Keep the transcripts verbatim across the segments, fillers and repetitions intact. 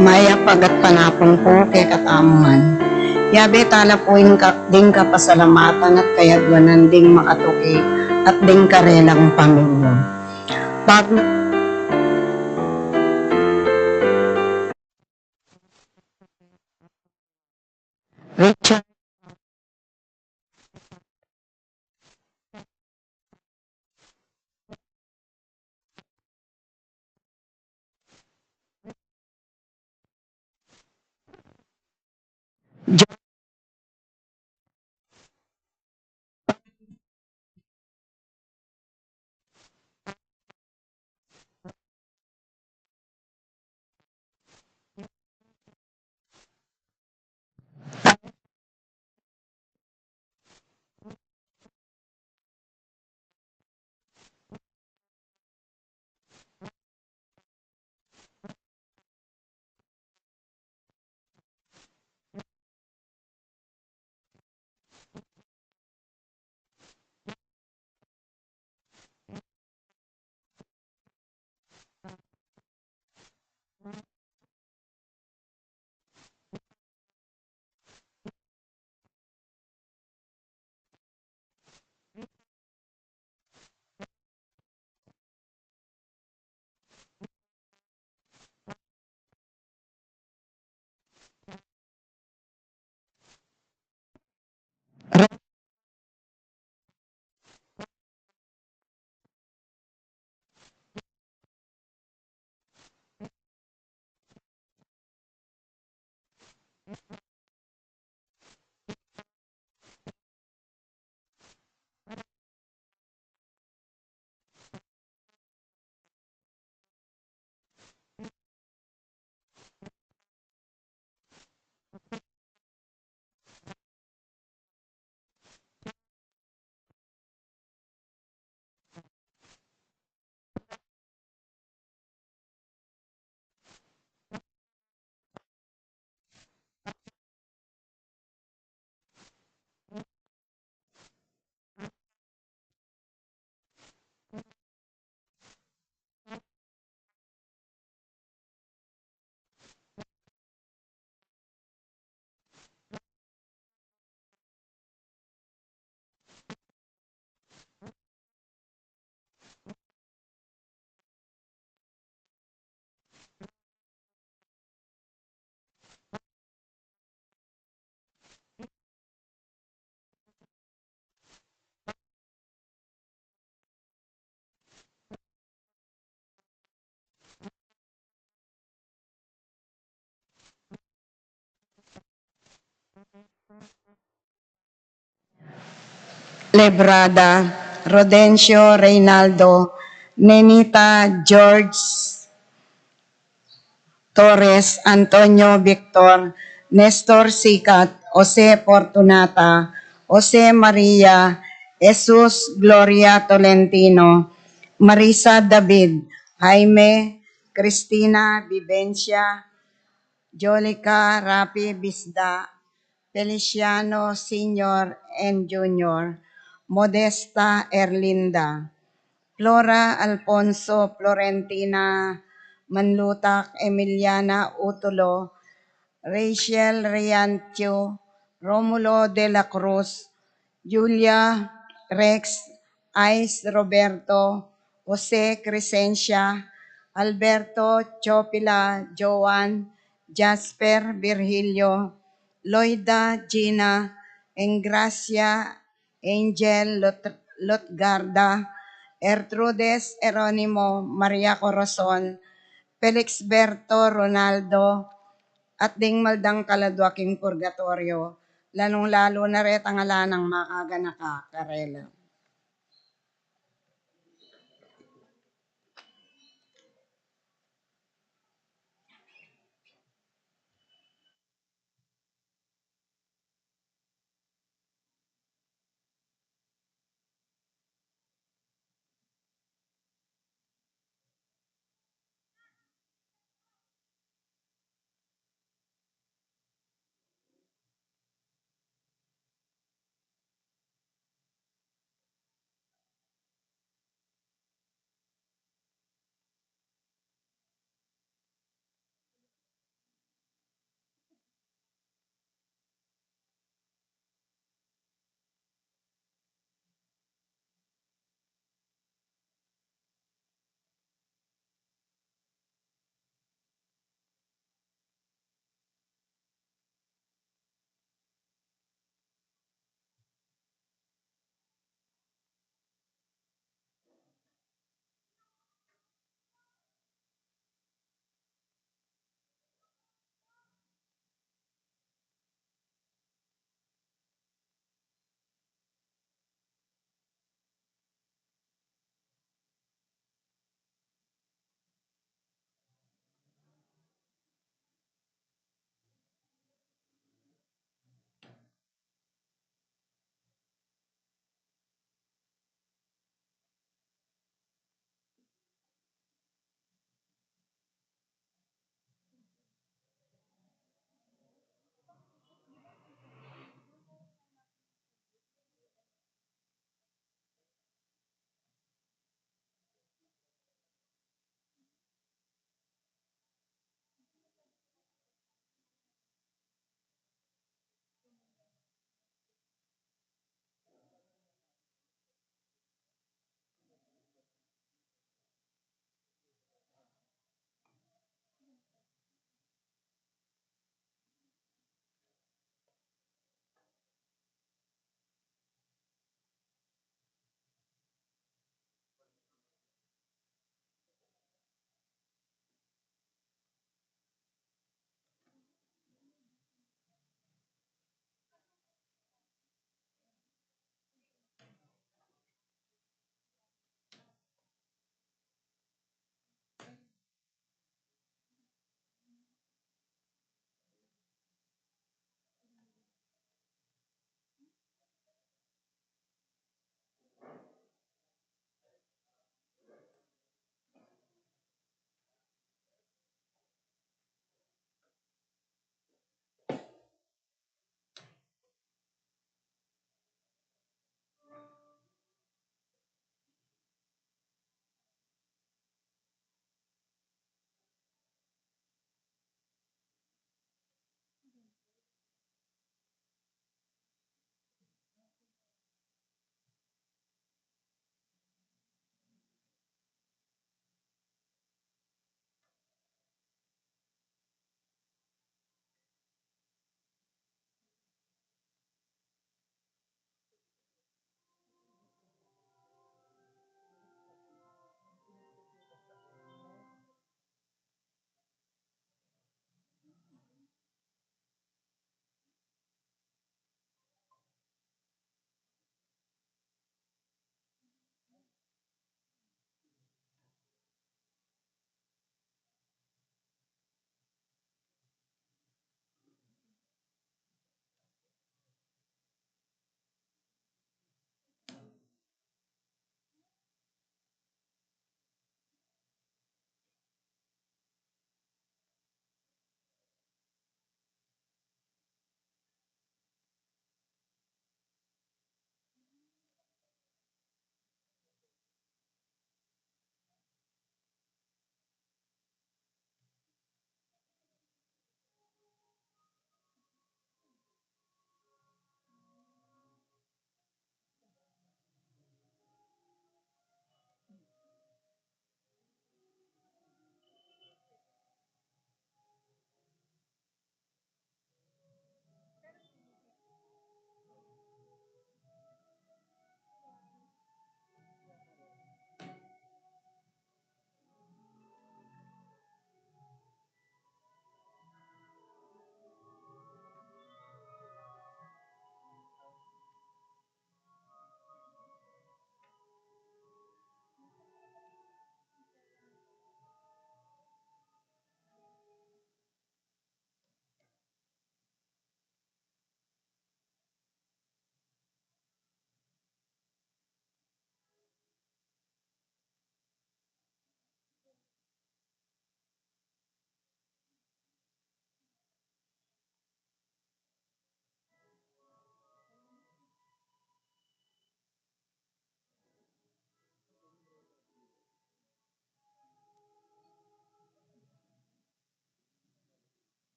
Mayap a gatpanapun pu kekatamu ngan. Yabe tala pu ing ka-, ding kapasalamatan at kayadwanan ding makatuki at ding karelang pamilya. Pag- Richard. Lebrada, Rodencio Reynaldo, Nenita George, Torres, Antonio Victor, Nestor Sicat, Jose Fortunata, Jose Maria, Jesus Gloria Tolentino, Marisa David, Jaime, Cristina Vivencia, Jolica Rapi Bisda, Feliciano Senior and Junior, Modesta Erlinda, Flora Alfonso, Florentina Manlutak, Emiliana Utulo, Rachel Riancho, Romulo de la Cruz, Julia, Rex, Ais, Roberto, Jose, Crescencia, Alberto, Chopila, Joan, Jasper, Virgilio, Loida, Gina, Engracia, Angel, Lot-, Lotgarda, Ertrudes, Eronimo, Maria Corazon, Felix Berto, Ronaldo, at ding maldang kaladwa king purgatorio, lalung-lalu na retang ala nang makaganaka karela.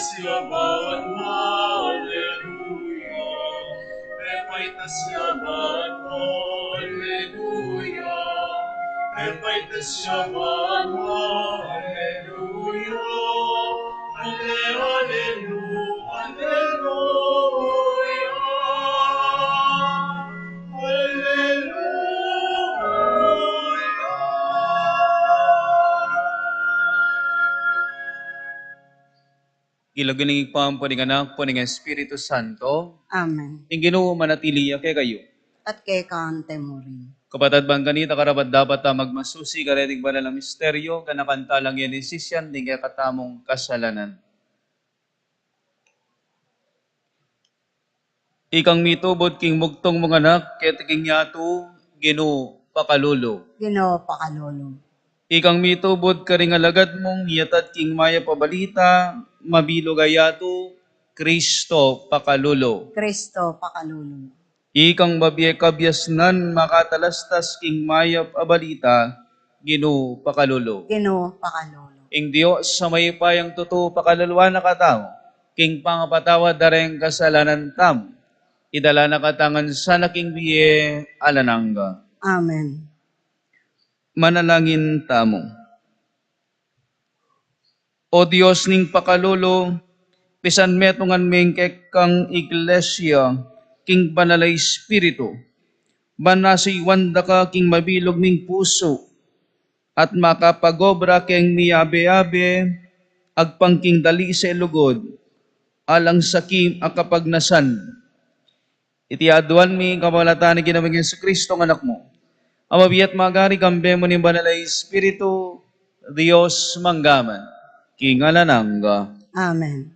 Siaban, Alleluia. Epaitas Siaban, Alleluia. Epaitas Siaban, Alleluia. Alle-, Allelu-, Alleluia. Alleluia. King lagyu ning Ibpa, ampo ning Anak, ampo ning Espiritu Santo. Amen. Ing Ginu manatili ya kekayu. At keka mu rin. Kapatad, ban kanita karapat-dapat a magmasusi kareting banal a misteryo, ganakan tala ngan ing sisian ding kekatamung kasalanan. Ikang mitubud king bugtung mung anak, keti king yatu, Ginu, pakalulu. Ginu, pakalulu. Ikang mitubud karing alagad mung miyatad king mayap a balita, mabilug a yatu, Kristo, pakalulu. Kristo, pakalulu. Ikang mabie kabiasnan makatalastas king mayap a balita, Ginu, pakalulu. Ginu, pakalulu. Ing Dios a mayupayang tutu pakaluluan na katamu, king pangapatawad da reng kasalanan tamu, idala na katamu ngan sana king bie alang angga. Amen. Manalangin tamu. O Dios ning pakalulu, pisanmetungan me ing kekang Iglesia king Banal a Espiritu, ban nasiwan da ka king mabilug ming pusu, at makapag-obra keng miabe-abe, agpang king dalise lugud, alang sakim a kapagnasan. Iti aduan mi kapamilatan nang Ginu ming Jesucristo, ing Anak mu, a mabie at magari kambe mu ning Banal a Espiritu, Dios mangga man king alang angga. Amen.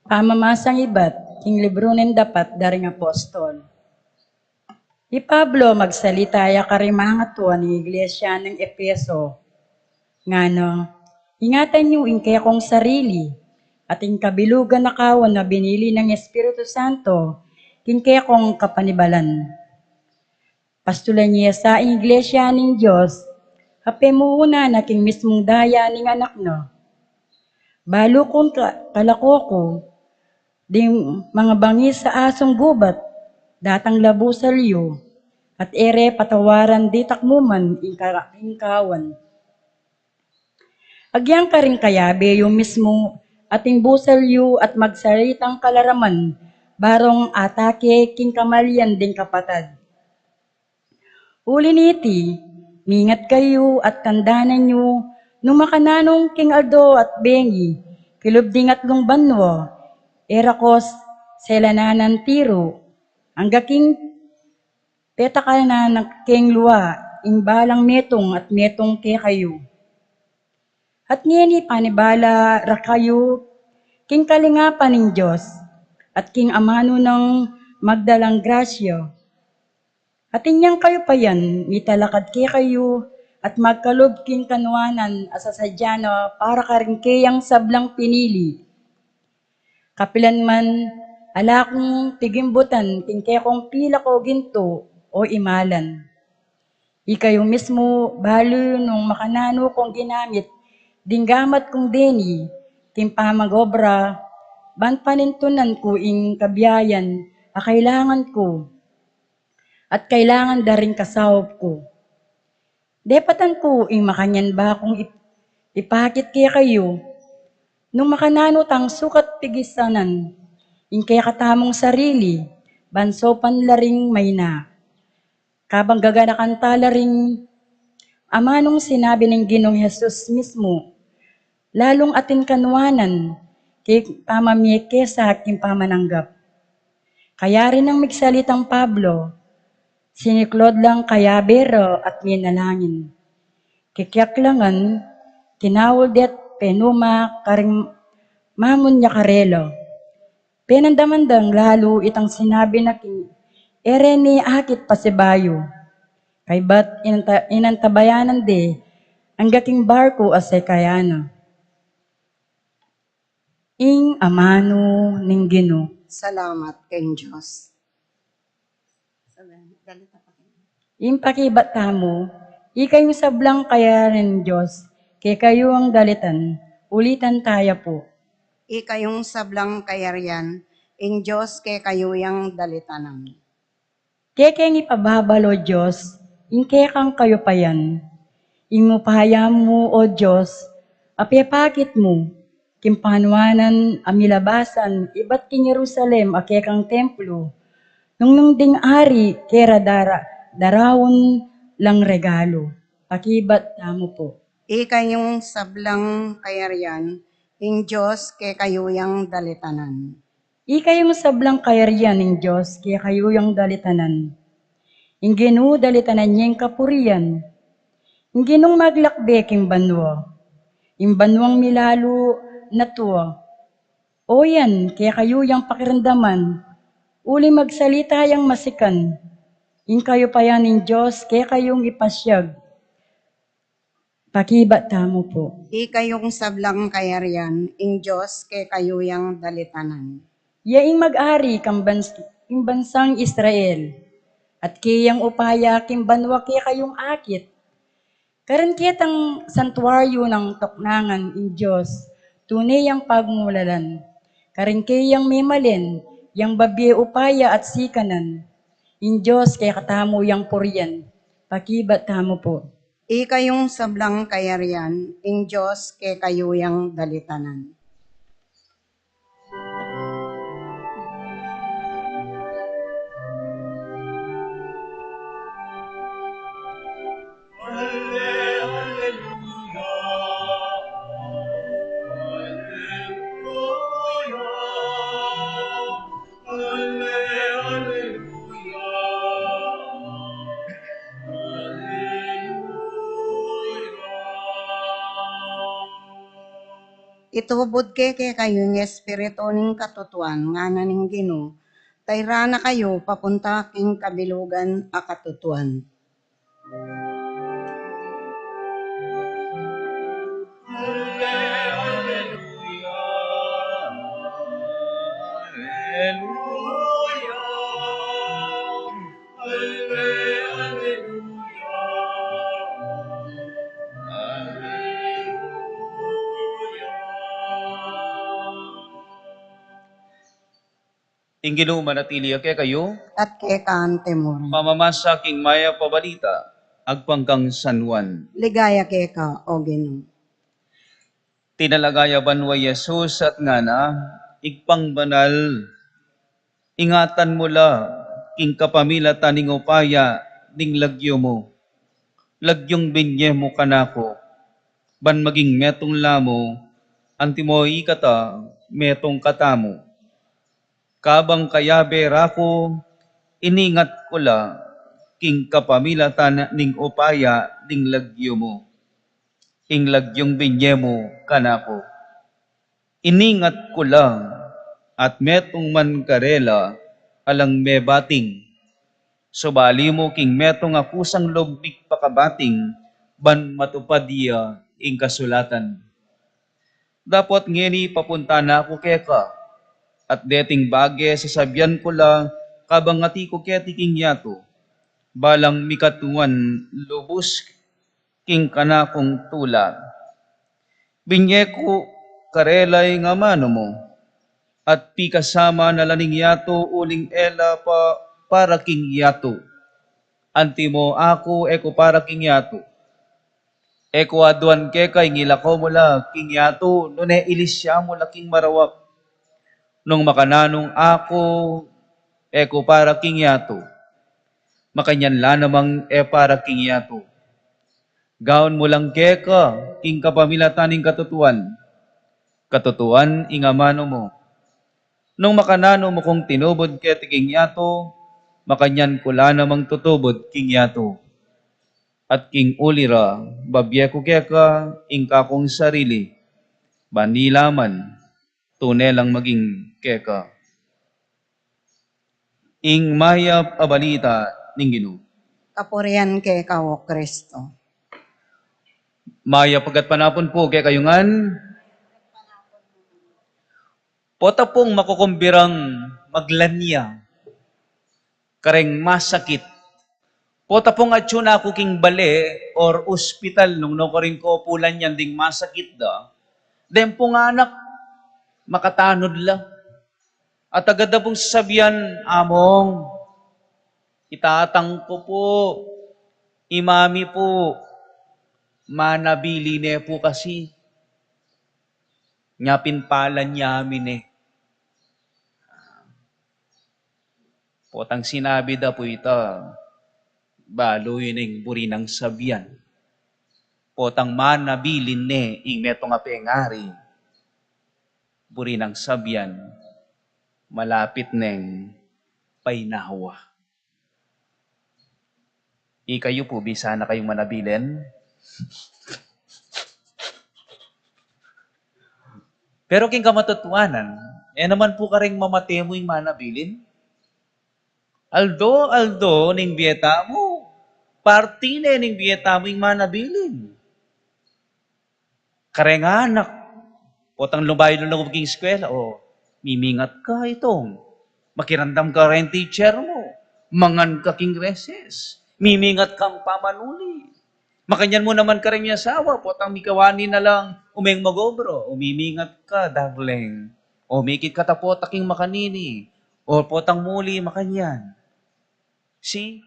Pamamasang ibat king libru ning dapat da ring apostol. I Pablo magsalita ya karing mangatua ning iglesia ning Efeso. Ngana, ingatan yu ing kekong sarili, at ing kabilugan a kawan a binili ning Espiritu Santo king kekong kapanibalan. Pastulan ye sa ing iglesia ning Dios, a pemuunan na king mismung daya ning Anak na. Balu kung ka-, kalako ku, ding mangabangis a asung gubat, datang la busal yu, at e re patawaran ditak mu man ing ka-, ing kawan. Agyang karing kayabe yu mismu, ating busal yu at magsalitang kalaraman, barung atake king kamalian ding kapatad. Uli niti, mingat kayu at tandanan yu, nung makananu king aldo at bengi, kilub ding atlung banua, e ra ko selananan tiru, angga king petakalan na keng lua ing balang metung at metung kekayu. At ngeni panibala ra kayu king kalingapan ning Dios, at king amanu nang magdalang grasya. At inyang kayu pa yan, mitalakad kekayu, at magkalub king kanuanan a sasadya na para karing keyang sablang pinili. Kapilan man, ala kung pigimbutan king kekong pila ko gintu o imalan. Ikayu mismu, balu nung makananu kung ginamit ding gamat kung deni king pamag-obra, ban panintunan ku ing kabiayan a kailangan ku at kailangan da ring kasaup ku. Depatan ku ing makanyan ba kung ip-, ipakit kekayu, nung makananu tang sukat pigisanan ing kekatamung sarili, ban saupan la ring maina. Kabang gaganakan ta la ring amanung sinabi ning Ginung Jesus mismu, lalung atin kanuanan, king pamamie kesa king pamananggap. Kayari nang migsalitang Pablo, siniklaud lang kayabe ra at minalangin. Kikiaklangan, kinaul det penuma karing mamun ya karela. Penandaman dang lalu itang sinabi na king e re ne akit pasibayu. Kaybat inanta-, inantabayanan de angga king barku a sekayan na. Ing amanu ning Ginu. Salamat king Dios. Ing pakibat tamu, ikayung sablang kayarian ning Dios, kekayu yang dalitan, ulitan taya pu. Ikayung sablang kayarian, ing Dios kekayu yang dalitanan. Kekeng ipababal, O Dios, ing kekang kayupayan. Ing upaya mu, O Dios, a pepakit mu, king panuanan a milabasan ibat king Jerusalem a kekang templo, nung nung ding ari kera dara, daraun lang regalu. Pakibat tamu pu. Ikayung sablang kayarian, ing Dios kekayu yang dalitanan. Ikayung sablang kayarian ning Dios kekayu yang dalitanan. Ing Ginu dalitanan yeng kapurian. Ing Ginung maglakbe king banua. Ing banuang milalu na tua. O yan, kekayu yang pakiramdaman. Uli magsalita yang masikan. Ing kayupayan ning Dios kekayung ipasiag. Pakibat tamu pu. Ikayung sablang kayarian, ing Dios kekayu yang dalitanan. Ya ing mag-ari kang bans-, king bansang Israel, at keyang upaya king banua kekayung akit. Karin ketang santuaryu nang tuknangan ing Dios, tune yang pagmulalan. Karin keyang memalen, yang babie upaya at sikanan. Ing Dios kekatamu yang purian. Pakibat tamu pu. Ikayung sablang kayarian, ing Dios kekayu yang dalitanan. Itubud ke kekayu ing Espiritu ning katutuan, ngana ning Ginu, tayra na kayu papunta king kabilugan a katutuan. Ing Ginu manatili ya kekayu. At keka mu rin. Pamamasa king mayap a balita agpang kang San Juan. Ligaya keka, O Ginu. Tinalaga ya banua i Jesus at ngana, Ibpang banal, ingatan mu la king kapamilatan ning upaya ning lagyu mu. Lagyung binye mu kanaku, ban maging metung la mu, antimo ikata metung katamu. Kabang kayabe ra ku, iningat ku la king kapamilatan ning upaya ning lagyu mu, ing lagyung binye mu kanaku. Iningat ku la, at metung man karela alang mebating. Subali mu king metung a kusang lub migpakabating, ban matupad ya ing kasulatan. Dapot ngeni papunta na ku keka, at deting bage sasabian ku la kabang ati ku keti king yatu, balang mikatuan lubus king kanakung tula. Binye ku karela ing amanu mu, at pikasama na la ning yatu uling e la pa para king yatu. Antimo aku e ku para king yatu. E ku aduan keka ing ilako mu la king yatu, nune ilisya mu la king marawak. Nung makananung aku e ku para king yatu, makanyan la namang e para king yatu. Gawan mu lang keka king kapamilatan ning katutuan. Katutuan ing amanu mu. Nung makananu mu kung tinubud keti king yatu, makanyan ku la namang tutubud king yatu. At king uli ra, babie ku keka ing kakung sarili, ban ila man, tune lang maging keka. Ing mayap a balita ning Ginu. Kapurian keka, O Kristo. Mayap a gatpanapun pu kekayu ngan. Pota pung makukumbirang maglanya kareng masakit. Pota pung atyu na ku king bale or ospital nung nukarin ku pu lanyan ding masakit da. Deng pung anak, makatanud la. At agad da pung sasabian, "Among, i tatang ku pu, i mami pu, manabilin ne pu kasi. Nya pin palanya mi ne." Potang sinabi da pu ita, balu yu neng buri nang sabian. Potang manabilin ne ing metung a pengari, buri nang sabian, malapit neng painawa. Ikayu pu, bisa na kayung manabilin? Pero king kamatutuanan, e naman pu karing mamate mu ing manabilin. Aldo-aldo ning bie tamu, parti ne ning bie tamu ing manabilin. Kareng anak, potang lumayu na ku king eskwela, o, mimingat ka, Itong. Makiramdam ka reng teacher mu. Mangan ka king recess. Mimingat kang pamanuli. Makanyan mu naman kareng asawa, potang mikawani na lang, umeng mag-obra, o, mimingat ka, darling. O, mikit ka ta pota king makanini. O, potang muli, makanyan. See?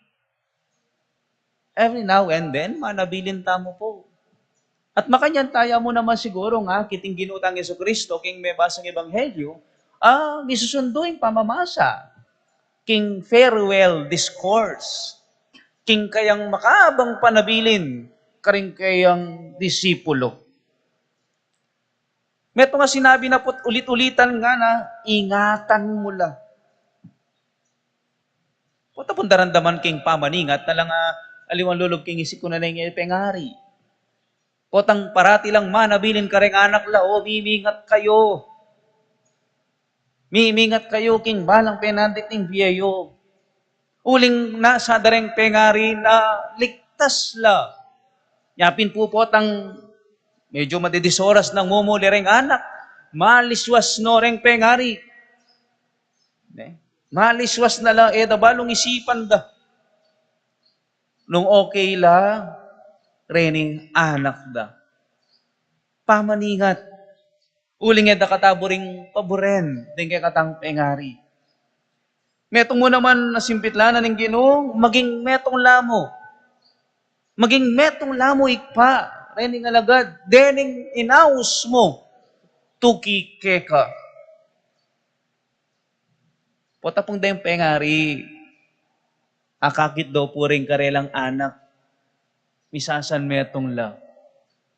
Every now and then, manabilin tamu pu. At makanyan taya mu naman siguru nga, akit ing Ginu tang Jesucristo, king mebasang ebanghelyo, a, misusundu ing pamamasa king farewell discourse, king kayang makabang panabilin karing kayang disipulo. Metung a sinabi na put ulit-ulitan ngana, "Ingatan mu la." Pota pung daramdaman king pamaningat na lang, a, aliwang lulub king isip ku na neng e pengari. Potang parati lang manabilin kareng anak la, "O, mimingat kayu. Mimingat kayu king balang penandit ning bie yu." Uling nasa da reng pengari na ligtas la. Nya pin pu potang medyo madidisoras nang mumuli reng anak, maliswas no reng pengari. Ne? Maliswas na la, e da balung isipan da nung okay la rening anak da. Pamaningat. Uling e da kata buring paburen deng kekatang pengari. Metung mu naman a simpitlan na ning Ginu, maging metung la mu. Maging metung la mu, Ibpa, rening alagad, dening inaus mu tuki keka. Pota pung deng pengari, akakit do pu ring karelang anak, misasan metung la.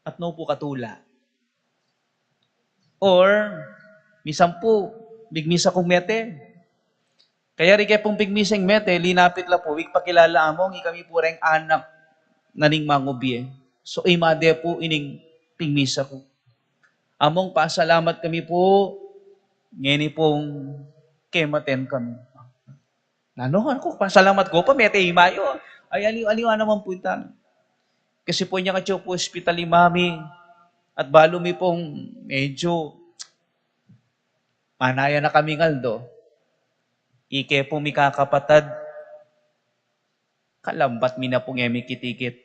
At no pu katula? Or, misan pu, migmisa kung mete. Kaya rike pung pigmisa ing mete, linapit la pu, igpakilala, "Among, ikami pu reng anak na ning mangubie. So, imade pu ining pigmisa ku. Among, pasalamat kami pu, ngeni pung kematen kami." Nanu, aku, pasalamat ku pa, mete i mayu. Ay, aliwa, aliwa naman pu ita. Kasi pu inyang atyu pu ospital i mami, at balu mi pung medyo manaya na kaming aldo. Ike pu mikakapatad, kalambat mi na pung e mi kitikit.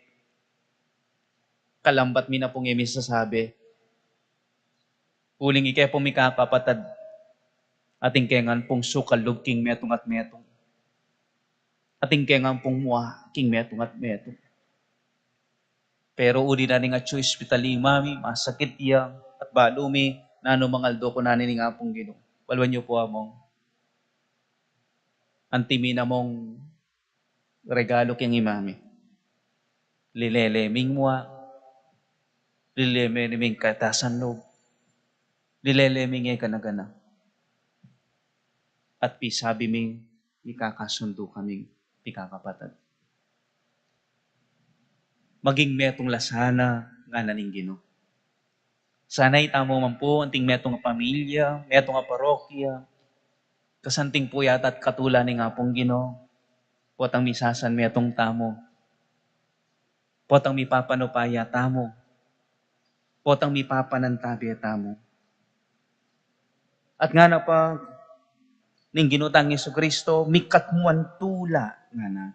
Kalambat mi na pung e mi sasabi. Uling ike pung mikakapatad, atin ke ngan pung sukalub king metung at metung. Atin ke ngan pung mua king metung at metung. Pero uli na ning atyu ospital i mami, masakit ya, at balu mi, nanu mang aldo ku nani ning Apung Ginu. Baluan yu pu, Among. Anti mi namung regalu keng i mami. Lilele ming mua, lilele ming katasan lub, lilele ming e gana-gana. At pisabi mi, mikakasundu kaming pikakapatad. Maging metung la sana, ngana ning Ginu. Sana itamu man pu, anting metung a pamilya, metung a parokya, kasanting pu yata't katula ning Apung Ginu, potang misasan metung tamu, potang mipapanupaya tamu, Potang mipapanantabe tamu. At ngana pa ning Ginu tang Jesucristo, mikatmuan tula, ngana.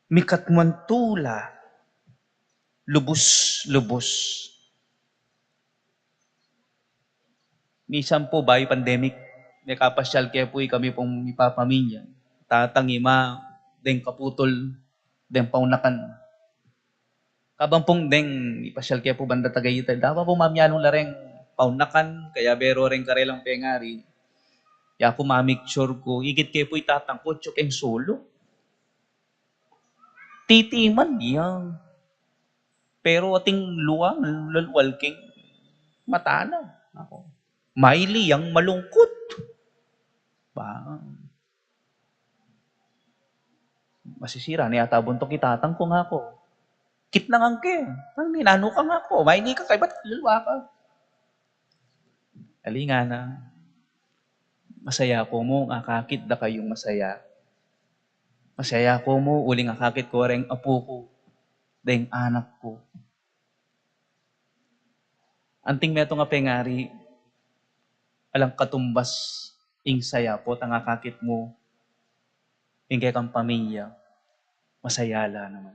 Mikatmuan tula, lubus-lubus. Misan pu, bayu pandemic, mekapasyal ke pu ikami pung mipapamilya. Tatang, ima, deng kaputul, deng paunakan. Kabang pung deng ipasyal ke pu banda Tagaytay, dapat pu mamianu la reng paunakan, kayabe ro reng karelang pengari. Ya pu mamiktur ku, ikit ke pu i tatang ku, atyu keng sulu. Titiman ya. Pero ating luang, lalwal keng mata na. Aku. Maili yang malungkut. Ba. Masisira ne yata buntuk i tatang ku, ngaku. Kit na ngan ke. Nang ninanu ka, ngaku. Maili ka, kaybat lalwa ka. Ali, ngana. Masaya ku mu, akakit da kayung masaya. Masaya ku mu, uling akakit ku reng apu ku, deng anak ku. Anting metung a pengari, alang katumbas ing saya potang akakit mu ing kekang pamilya, masaya la naman.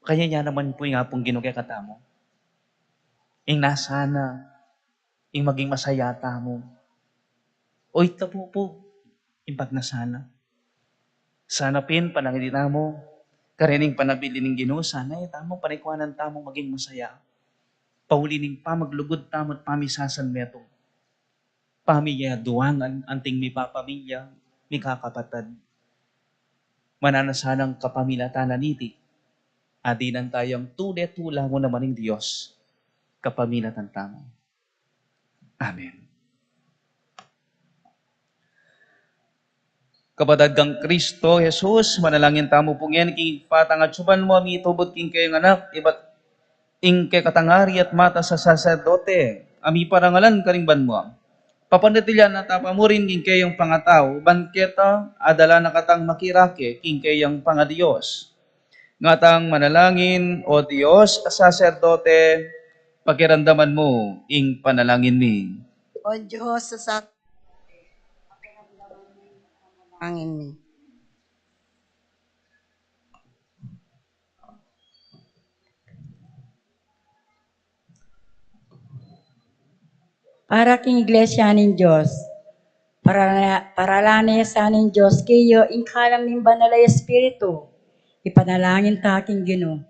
Kanyan ya naman pu ing Apung Ginu kekatamu. Ing nasana, ing maging masaya tamu. O ita pu pu, ing pagnasana. Sana pin, panangin tamu, karin ing panabilin ning Ginu, sana e tamu panikuanan tamu maging masaya. Pauli ning pamaglugud tamu at pamisasan metung. Pamiyaduangan anting mipapamilya, mikakapatad. Mananasanang kapamilatan niti, adinan tayang tule tula mu naman ing Dios, kapamilatan tamu. Amen. Kapatad kang Kristo Jesus, manalangin tamu pu ngening king patang at suban mu, ami tubud king kayang anak, ibat ing kekatang ari at matas a saserdote, ami parangalan karing banua. Papanatilian na ta pa murin king kayang pangatau, ban keta adala na katang makirake king kayang pangadios. Ngatang manalangin, O Dios a saserdote, pakiramdaman mu ing panalangin mi. O Dios a sa-, pakiramdaman mu ing panalangin mi. Para king Iglesia ning Dios, para, parala ne sa ning Dios keya ing kalam ning Banal a Espiritu, ipanalangin ta king Ginu.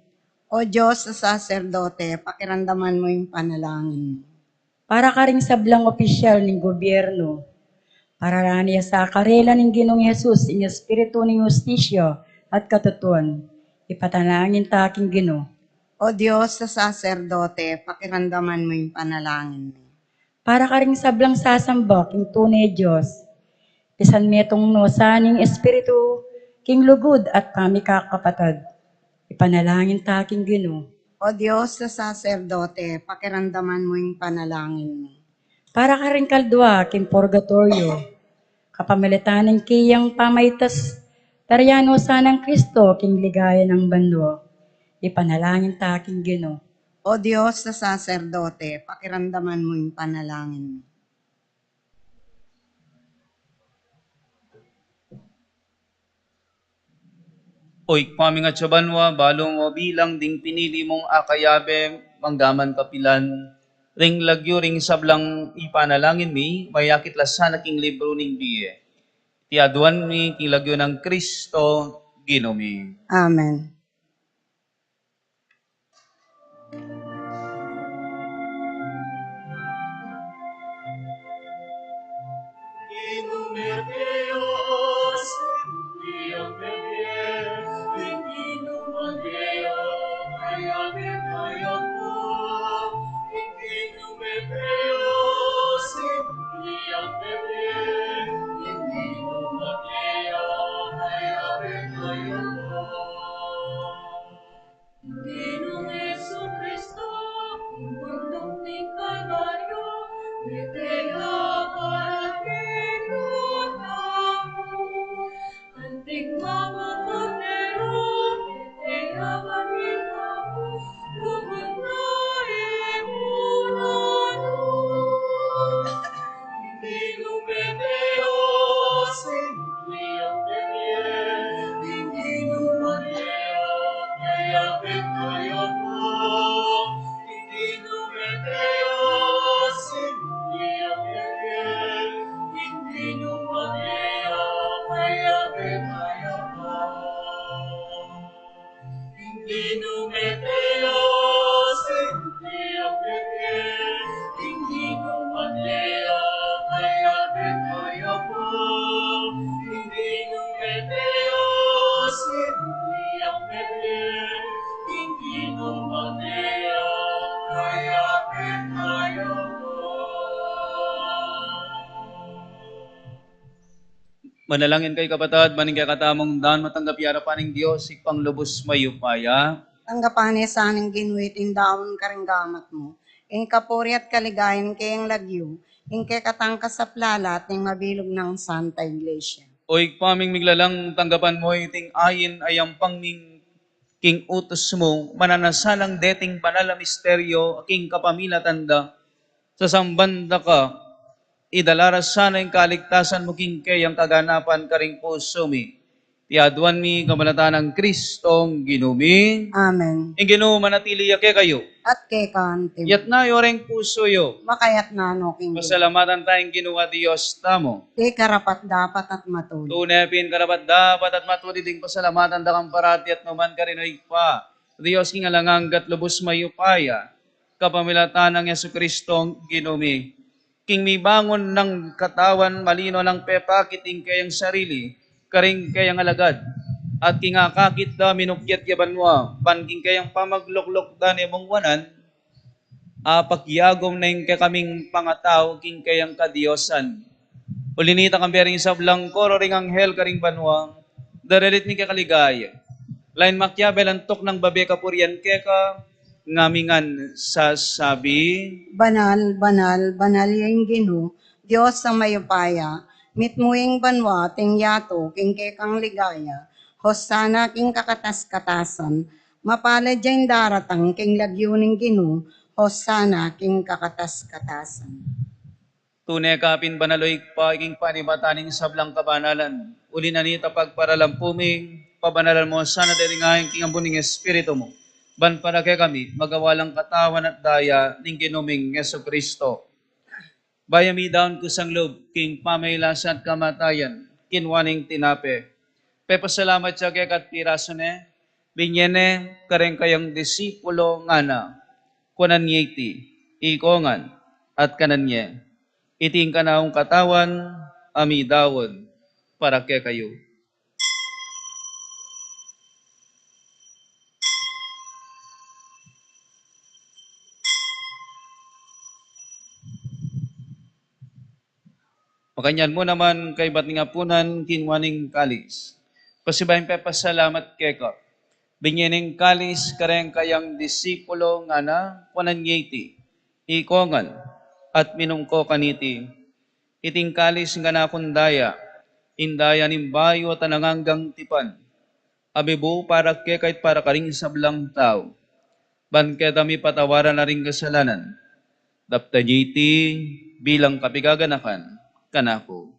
O Dios a saserdote, pakiramdaman mu ing panalangin mi. Para karing sablang opisyal ning gobyerno, parala ne sa karela ning Ginung Jesus ing espiritu ning hustisya at katutuan, ipanalangin ta king Ginu. O Dios a saserdote, pakiramdaman mu ing panalangin mi. Para karing sablang sasamba king tune Dios, pisan metung no sa ning espiritu king lugud at pamikakapatad, ipanalangin ta king Ginu. O Dios a saserdote, pakiramdaman mu ing panalangin mi. Para karing kaldua king purgatoryo, kapamilatan ning keyang pamaitas, tarian no sa nang Kristo king ligaya nang banua, ipanalangin ta king Ginu. O Dios a saserdote, pakiramdaman mu ing panalangin mi. O Ibpa mi a atsu ka banua, balu mu bilang ding pinili mung akayabe, manggaman kapilan, ring lagyu ring sablang ipanalangin mi, mayakit la sana king libru ning bie. Iti aduan mi king lagyu nang Kristo, Ginu mi. Amen. Ginung Jesucristo, ing bunduk ning Kalbaryo, mete ya para king tamu. Anting mapapatero, mete ya para king tamu. Manalangin kayu, kapatad, ban ing kekatamung daun matanggap ya arapan ning Dios, Ibpang lubus mayupaya. Tanggapan na sa ning Ginu iting daun karing gamat mu, ing kapurian at kaligayan ning kayang lagyu, ing kekatang kasaplalan at ning mabilug nang Santa Iglesia. O Ibpa ming miglalang, tanggapan mu iting ain a yampang mi king utus mu, mananasalang deting banal a misteryo a king kapamilatan da, sasamban da ka, idala ra sana ing kaligtasan mu king keyang kaganapan karing pusu mi. Iti aduan mi kapamilatan nang Kristong Ginu mi. Amen. Ing Ginu manatili ya kekayu. At keka anti mu. Iyatas yu reng pusu yu. Makayatas na no king Ginu. Pasalamatan taya ing Ginu a Dios tamu. Iti karapat-dapat at matulid. Tune pin karapat-dapat at matulid ing pasalamatan da kang parati at nukarin man, O Ibpa, Dios king alang angga at lubus mayupaya, kapamilatan nang Jesucristong Ginu mi. King mibangun nang katawan, malino nang pepakit ing keyang sarili karing keyang alagad, at king akakit da minukyat ya banua, ban king keyang pamaglukluk da ne mung wanan, apakyagum na ing kekaming pangatau king keyang kadiosan. Uli na nita, kambe ring sablang koro ring anghel karing banua, daralit ning kekaligaya. Lain makiabe lantuk nang babe kapurian keka, ngamingan sasabi: Banal, banal, banal ya ing Ginu, Dios a mayupaya, mitmu ing banua at ing yatu king kekang ligaya, Hosana king kakatas-katasan, mapalad ya ing daratang king lagyu ning Ginu, Hosana king kakatas-katasan. Tune ka pin banal, O Ibpa, king panibatan ning sablang kabanalan. Uli na nita, pagparalan pu mi, pabanalan mu sana dering ain king ambun ning Espiritu mu, ban para kekami magawa lang katawan at daya ning Ginu ming Jesucristo. Bayu mi daun kusang lub king pamagkasakit at kamatayan, kinua ne ing tinape, pepasalamat ya keka at pirasu ne, binie ne kareng kayang disipulo, ngana: Kuanan ye iti, ikong ngan, at kanan ye. Iti ing kanaung katawan a midaun para kekayu. Makanyan mu naman, kaybat ning apunan, kinua ne ing kalis, pasibayu yang pepasalamat keka, binie ne ing kalis kareng kayang disipulo, ngana: Kuanan ye iti, ikong ngan, at minum ko kaniti. Iti ing kalis ning kanakung daya, ing daya ning bayu at alang anggang tipan, a mibu para keka at para karing sablang tau, ban keta mipatawaran la ring kasalanan. Daptan ye iti bilang kapaganakan kanaku.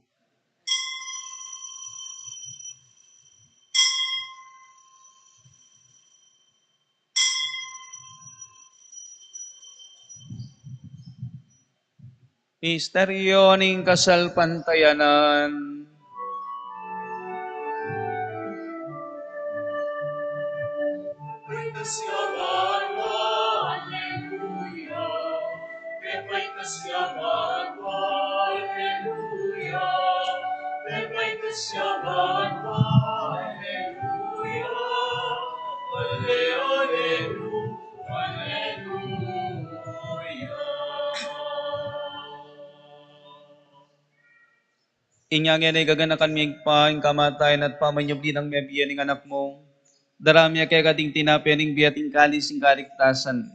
Misteryo ning kasalpantayanan. Aleluya. Aleluya. Aleluya. Inya ngeni gaganakan mi, Ibpa, ing kamatayan at pamanyubli nang mebie ning Anak mu. Darayan mi keka ding tinape ning bie at ing kalis ning kaligtasan.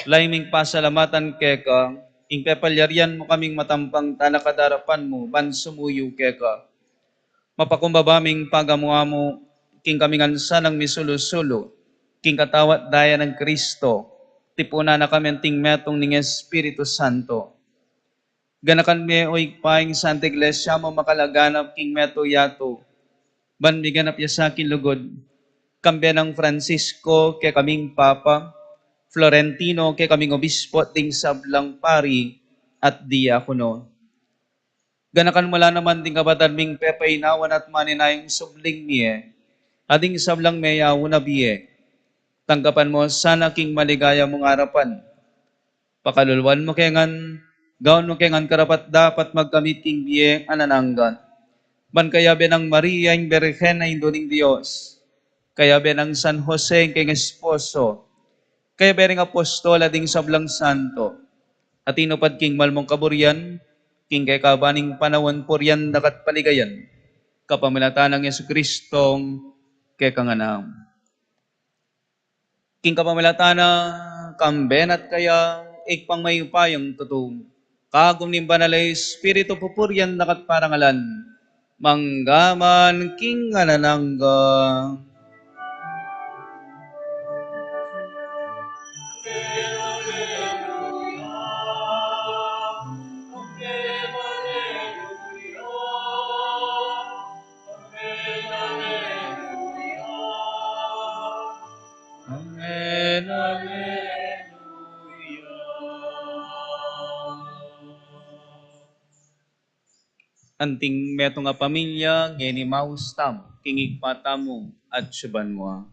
Lalu ming pasalamatan keka ing pepalyarian mu kaming matampang talakad king arapan mu ban sumuyu keka. Mapakumbaba ming pagamu-amu king kami ngan sanang misulu-sulu king katawan at daya nang Kristo, tipunan na kami anting metung ning Espiritu Santo. Ganakan me, O Ibpa, ing Santa Iglesia mu makalaganap king meto yatu, ban miganap ya sa king lugud, kambe nang Francisco kekaming Papa, Florentino kekaming Obispo, at ding sablang pari at diakono. Ganakan mu la naman ding kapatad ming pepainawan at maninayang subling mie, at ding sablang meyaun a bie. Tanggapan mu sana king maligaya mung arapan. Pakaluluan mu ke ngan, gawan mu ke ngan karapat-dapat magkamit king bie alang angga. Ban kayabe nang Maria ing Birhen a Indu ning Dios, kayabe nang San Jose ing kayang esposo, kayabe ring apostol at ding sablang santo, a tinupad king mal mung kaburian, king kekaban ning panaun purian da ka at paligayan. Kapamilatan nang Jesucristo, keka ngan. King kapamilatan na, kambe na at kaya, Ibpang mayupayang tutu, kagum ning Banal a Espiritu, pupurian daka at parangalan, mangga man king alang angga. Amen, aleluya. Anting metung a pamilya, ngeni maus tamu king Ibpa tamu a atsu banua.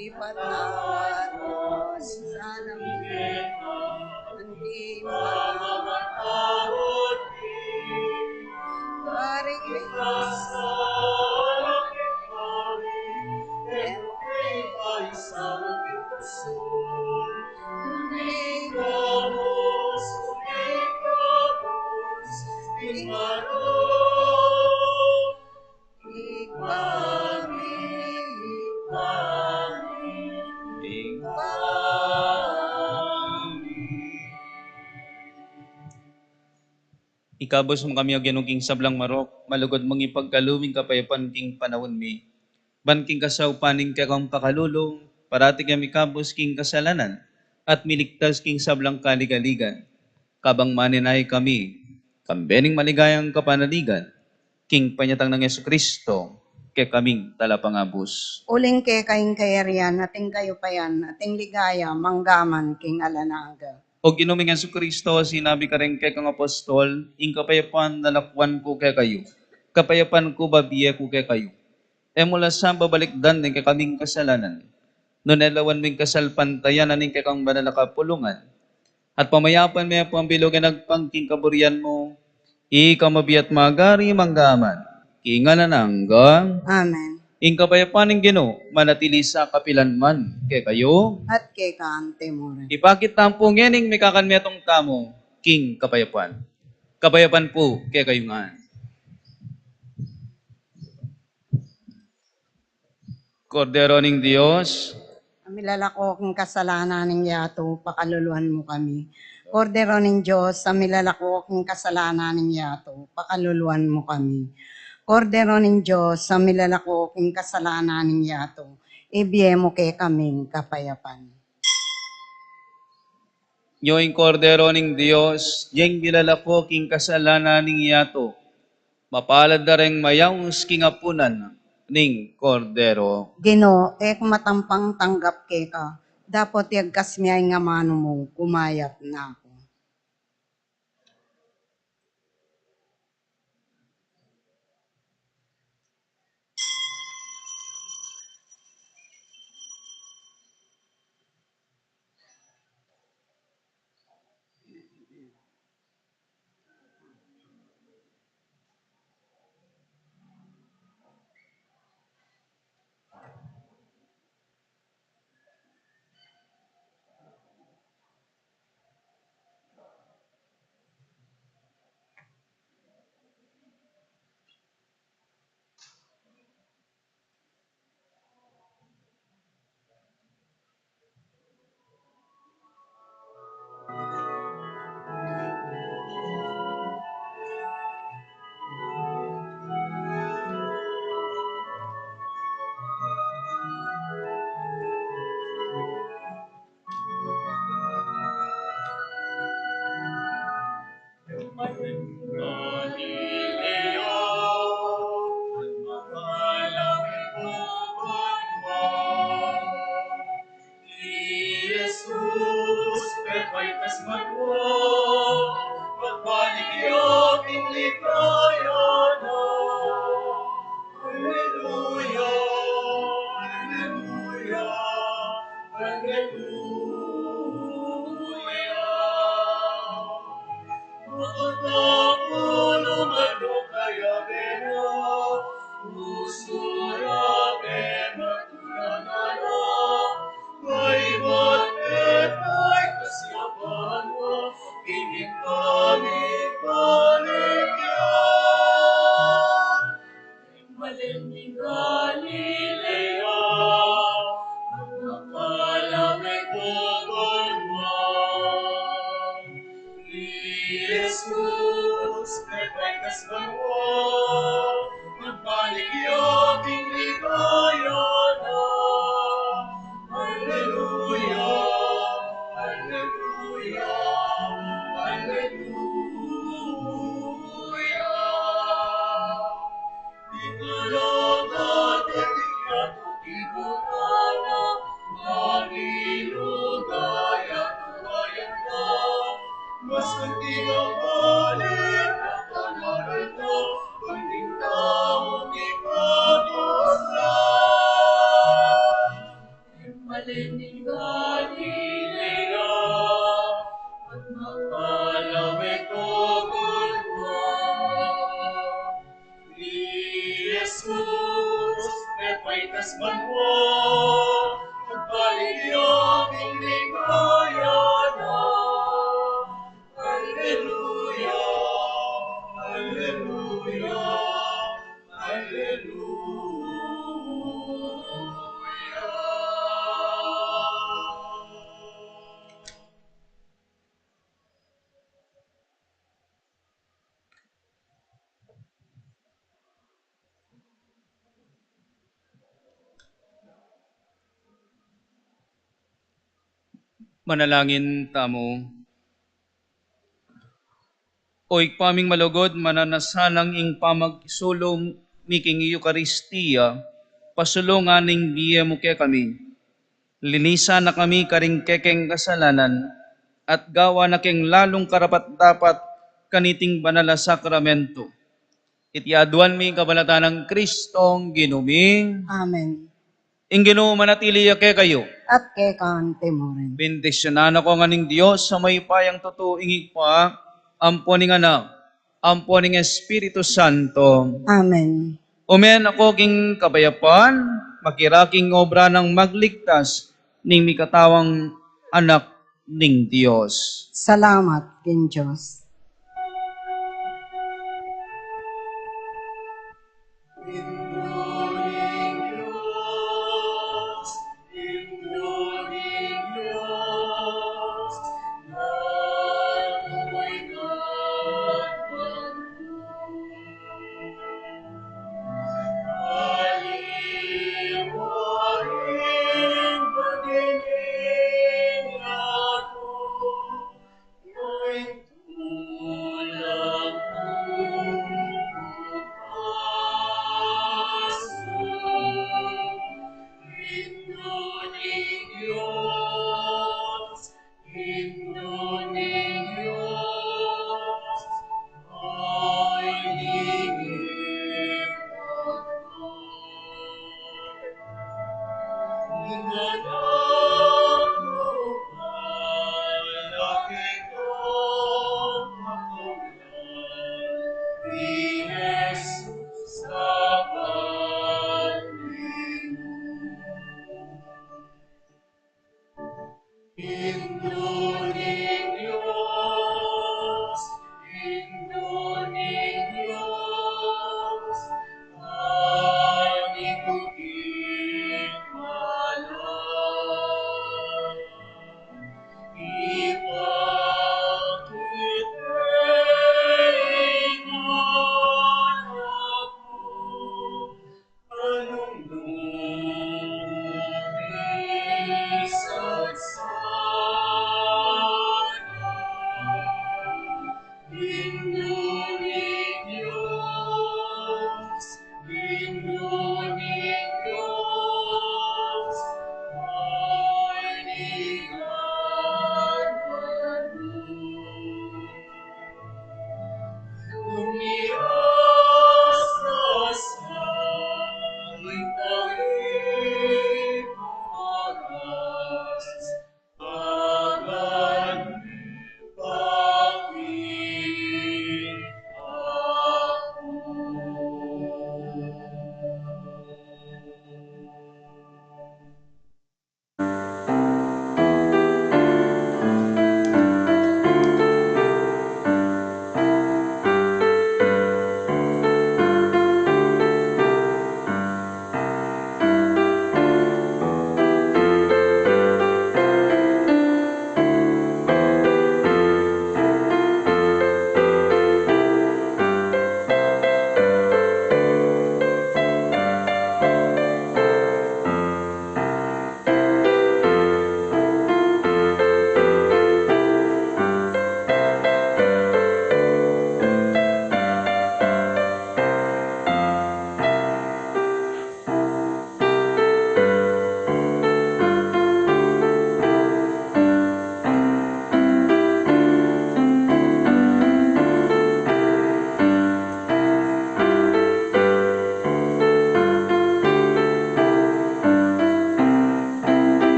Ipatawad mu sana mi, anti mamamatawad mi, karing ligtas, Ikabus mu kami, O Ginu, king sablang marok, malugud mung ipagkalub ing kapayapan king panaun mi. Ban king kasaupan ning kekang pakalulu, parati kami ikabus king kasalanan, at miligtas king sablang kaligaligan. Kabang maninaya kami, kambe ning maligayang kapanaligan, king panyatang nang Jesucristo, kekaming talapangabus. Uling keka ing kayarian, at ing kayupayan, at ing ligaya, mangga man king alang angga. O Ginu ming Jesucristo, sinabi mu karing kekang apostol, ing kapayapan lalakwan ku kekayu, kapayapan ku bibie ku kekayu. E mu la sa babalikdan ding kekaming kasalanan, nune lawan mu ing kasalpantayanan ning kekang banal a kapulungan, at pamayapan me pu ing bilug a agpang king kaburian mu, ika a mabie at magari mangga man king alang angga. Amen. Ing kapayapan ning Ginu manatili sa kapilan man kekayu. At keka mu rin. Ipakit tamu pu ngening mikakanmetung tamu king kapayapan. Kapayapan pu kekayu ngan. Kordero ning Dios, a milalako king kasalanan ning yatu, pakaluluan mu kami. Kordero ning Dios, a milalako king kasalanan ning yatu, pakaluluan mu kami. Kordero ning Dios, a milalako king kasalanan ning yatu, ibie mu kekami ing kapayapan. Nyo ing Kordero ning Dios, yang milalako king kasalanan ning yatu. Mapalad da ring mayaus king apunan ning Kordero. Ginu, e ku matampang tanggap keka, dapot yagkas me ing amanu mu, kumayap na ku. Manwa, magbalik ya king ligaya na. Alleluia, alleluia, alleluia. Manalangin tamu. O Ibpa ming malugud, mananu sana ing pamakisulung mi king Eukaristia, pasulungan ing bie mu kekami. Linisan na kami karing kekeng kasalanan, at gawan na keng lalung karapat-dapat kaniting banal a sakramento. Iti aduan mi king kapamilatan nang Kristong Ginu mi. Amen. Ing Ginu manatili ya kekayu. At keka mu rin. Bendisyunan na kayu ngan ning Dios a mayupayang tutu, ing Ibpa, ampo ning Anak, ampo ning Espiritu Santo. Amen. Ume na kayu king kapayapan, makirake king obra nang magligtas ning mikatawang Anak ning Dios. Salamat king Dios.